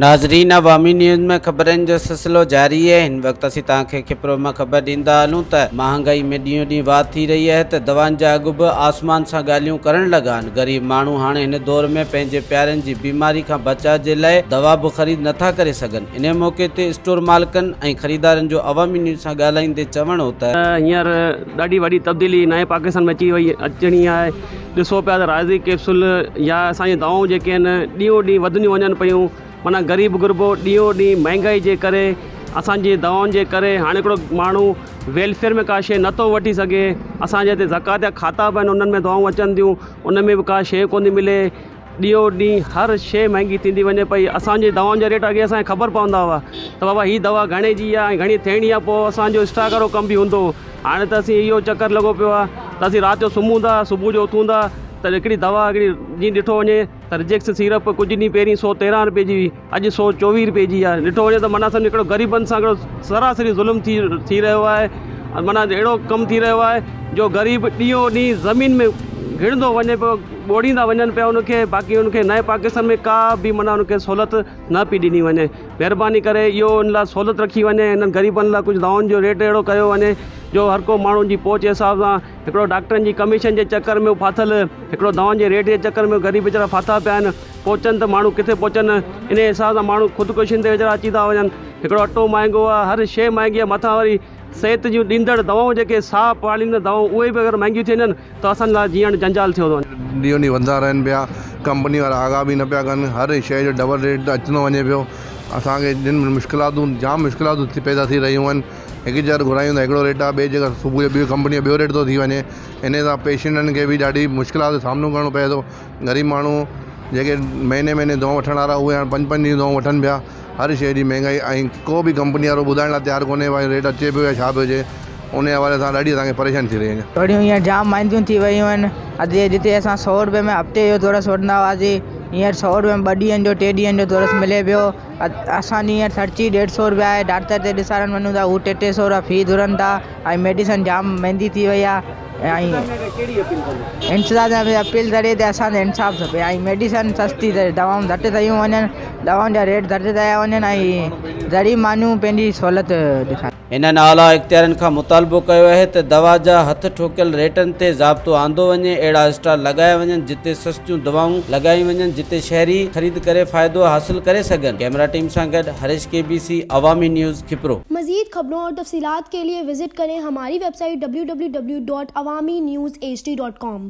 ناظرين عوامي نيوز ۾ خبرن جو سلسلو جاري آهي هن وقت اسين توهان کي کپرو مان خبر ڏيندا هلون ته مهانگائي ۾ ڏينهون ڏينهن واڌ ٿي رهي آهي ته دوائن جا اگهه به آسمان سان ڳالهيون ڪرڻ لڳا آهن غريب ماڻهو هاڻي هن دور ۾ پنهنجي پيارن جي بيماري کان بچاء جي لاء دوا به خريد نٿا ڪري سگهن انهي موقعي تي اسٽور مالڪن ۽ خريدارن جو عوامي نيوز سان ڳالهائيندي چوڻ هو ته. هينئر ڏاڍي وڏي تبديلي نئين پاڪستان ۾ اچي وئي اچڻي آهي ڏسو پيا ته رازي ڪيپسول يا اسان جون دوائون جيڪي آهن ڏينهون ڏينهن وڌنديون وڃن پيون معنيٰ غريب غربو ڏينهون ڏينهن مهنگائي جي ڪري اسان جي دوائن جي ڪري هاڻي هڪڙو ماڻهو ويلفيئر ۾ ڪا شيء نٿو وٺي سگهي اسان جي هتي زڪوات جا کاتا به آهن انهن ۾ دوائون اچن ٿيون ان ۾ به ڪا شيء ڪونه ٿي ملي ڏينهون ڏينهن هر شيء مهنگي ٿيندي وڃي پئي اسان جي دوائن جا ريٽ اڳي اسان کي خبر پوندا هئا ته بابا هي دوا گهڻي جي آهي ۽ گهڻي ٿيڻي آهي پوء اسان جو اسٽاڪ وارو ڪم به هوندو هو هاڻي ته اسين اهو چڪر لڳو پيو آهي ته اسين رات جو سمهون ٿا صبح جو اٿون ٿا ته هڪڙي دوا هڪڙي جيئن ڏٺو وڃي ته رجيڪس سيرپ ڪجهه ڏينهن پهرين 113 رپئي جي هئي اڄ 124 رپئي جي آهي ڏٺو وڃي ته معنيٰ سمجهه هڪڙو غريبن سان هڪڙو سراسري ظلم ٿي ٿي رهيو آهي معنيٰ اهڙو ڪم ٿي رهيو آهي جو غريب ڏينهون ڏينهن زمين ۾ گهڙندو وڃي پيو ٻوڙيندا وڃن پيا ان کي باقي ان کي نئين پاڪستان ۾ ڪا به معنيٰ ان کي سهولت نه پئي ڏني وڃي مهرباني ڪري اهو ان لاء سهولت رکي وڃي انهن غريبن لاء ڪجهه دوائن جو ريٽ اهڙو ڪيو وڃي جو هر ڪو ماڻهو جي پهچ جي حساب سان هڪڙو ڊاڪٽرن جي ڪميشن جي چڪر ۾ ڦاٿل هڪڙو دوائن جي ريٽ جي چڪر ۾ غريب ويچارا ڦاٿا پيا آهن پهچن ته ماڻهو ڪٿي پهچن انهي حساب سان ماڻهو خودڪشين تي ويچارا اچي ٿا وڃن هڪڙو اٽو مهانگو آهي هر شيء مهانگي آهي مٿان وري صحت جون ڏيندڙ دوائون جيڪي ساهه پاڙيندڙ دوائون اهي به اگر مهانگيون ٿي وڃن ته اسان لاء جيئڻ جنجال ٿيو ٿو وڃي. ڏينهون ڏينهن وڌندا رهن پيا ڪمپني وارا آگاهه به نه پيا ڪن هر شيء جو ڊبل ريٽ اچندو وڃي پيو اسان کي جن مشڪلاتون جام مشڪلاتون پيدا ٿي رهيون آهن هڪ جڳهه گهرايون ته هڪڙو ريٽ آهي ٻئي جڳهه صبح جو ٻيو ڪمپني جو ٻيو ريٽ ٿو ٿي وڃي ان سان پيشنٽن کي به ڏاڍي مشڪلات جو سامنو ڪرڻو پئي ٿو غريب ماڻهو جيڪي مهيني مهيني دوائون وٺڻ وارا اهي هاڻي پنج پنج ڏينهن دوائون وٺن پيا هر شيء جي مهنگائي ۽ ڪو به ڪمپني وارو ٻڌائڻ لاء تيار ڪونهي ڀائي ريٽ اچي پيو يا ڇا پيو چئي ان حوالي سان ڏاڍي اسان کي پريشاني ٿي رهي آهي. گهڙيون هينئر جام مهانگيون ٿي ويون آهن اڳي جتي اسان سئو روپئي ۾ هفتي جو ڌوڙس وٺندا هئاسين هينئر سئو روپئي ۾ ٻه ڏينهن جو ٽي ڏينهن جو ڌوڙس ملي پيو اسان جي هينئر خرچي ڏيڍ سئو روپيا آهي ڊاڪٽر تي ڏسارڻ وڃون ٿا هو ٽي ٽي سئو روپيا في گهرن ٿا ۽ ميڊيسن جام مهانگي ٿي وئي آهي ۽ انتظاميا کي اپيل ڪري ته اسان کي انصاف کپي ۽ ميڊيسن سستي دوائون گهٽ ڪيون وڃن دوائن جا ريٽ گهٽ ڪيا وڃن ۽ غريب ماڻهو پنهنجي سهولت ڏيکارين. هنن اعليٰ اختيارين کان مطالبو ڪيو آهي ته دوا جا هٿ ٺوڪيل ريٽن تي ضابطو آندو وڃي، اهڙا اسٽال لڳايا وڃن جتي سستيون دوائون لڳايون وڃن جتي شهري خريد ڪري فائدو حاصل ڪري سگهن. ڪئميرا ٽيم سان گڏ Harish K B C, Awami news, Khipro. مزيد خبرون اور تفصيلات کے لیے وزٹ کریں ہماری ویب سائٹ www.awamiNewsHD.com.